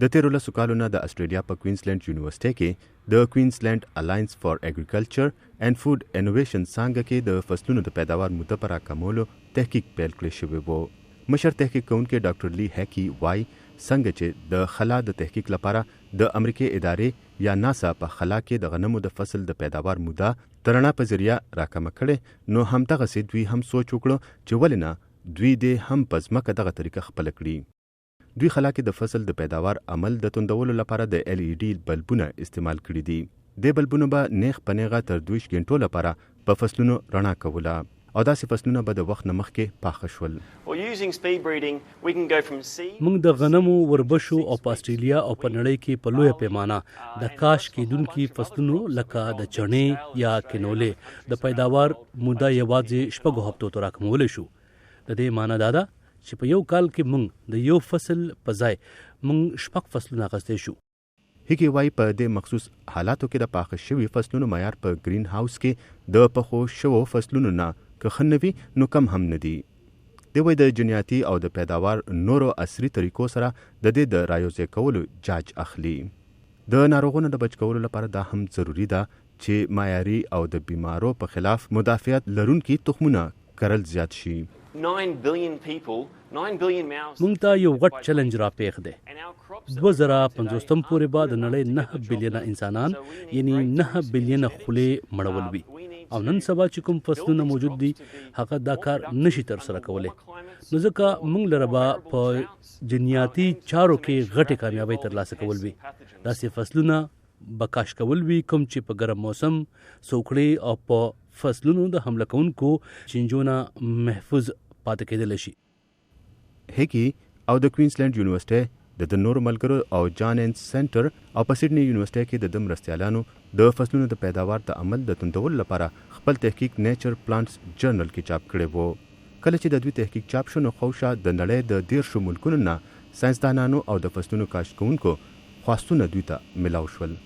د تېرو لسو کالو نه د اسټرالیا په کوینزلینډ یونیورسټۍ کې د کوینزلینډ الاینس فار اګریکلچر اینډ فوډ انوویشن څانګه کې د فصلونو د پیداوار موده په راکمولو تحقیق پیل کړی شوی وو. مشر تحقیق کوونکی ډاکټر لي هیکي وايي څنګه چې د خلا د تحقیق لپاره د امریکې ادارې یا ناسا په خلا کې د غنمو د فصل د پیداوار موده د رڼا په ذریعه راکمه کړې نو همدغسې دوی هم سوچ وکړو چې ولې نه دوی دې هم په ځمکه دغه طریقه خپله کړي. دوی خلا کې د فصل د پیداوار عمل د توندولو لپاره د ایل ای ډي بلبونه استعمال کړي دي. دې بلبونو به نیغ په نیغه تر 22 ګنټو لپاره په فصلونو رڼا کوله او داسې فصلونه به د وخت نه مخکې پاخه شول. موږ د غنمو، وربشو او په اسټرالیا او په نړۍ کې په لویه پیمانه د کاشت کیدونکي فصلونو لکه د چڼې یا کینولې د پیداوار موده یوازې شپږو هفتو ته راکمولی شو. د دې معنی دا ده چې په یو کال کې موږ د یو فصل په ځای موږ شپږ فصلونه اخیستی شو. هیګي وايي په دې مخصوص حالاتو کې د پاخه شوي فصلونو معیار په ګرین هاوس کې د پخو شوو فصلونو نه که ښه نه وي نو کم هم نه دي. دی وايي د جنیاتي او د پیداوار نورو عصري طریقو سره د دې د رایوځای کولو جاج اخلي. د ناروغونو د بچ کولو لپاره دا هم ضروري ده چې معیاري او د بیمارو په خلاف مدافعت لرونکي تخمونه کرل زیات شي. مونږ ته یو غټ چلنج راپېښ دی. 2050 پورې به د نړۍ نهه بلینه انسانان یعنی 9 بلینه خولې مړول وي او نن سبا چې کوم فصلونه موجود دي هغه دا کار نشي ترسره کولی، نو ځکه مونږ لره به په جنیاتي چارو کې غټې کامیابۍ ترلاسه کول وي. داسې فصلونه به کاشت کول وي کوم چې په ګرم موسم، سوکړې او په فصلونو د حمله کوونکو چینجو نه محفوظ پاتې کېدلی شي. هیګي او د کوینزلنډ یونیورسټۍ د ده نورو ملګرو او جان اینس سینټر او په سیډني یونیورسټۍ کې د ده مرستیالانو د فصلونو د پیداوار د عمل د توندولو لپاره خپل تحقیق نیچر پلانټس جرنل کې چاپ کړی وو. کله چې د دوی تحقیق چاپ شو نو خوشا د نړۍ د دېرشو ملکونو نه ساینسدانانو او د فصلونو کاشت کوونکو خواستونه دوی ته ملاو شول.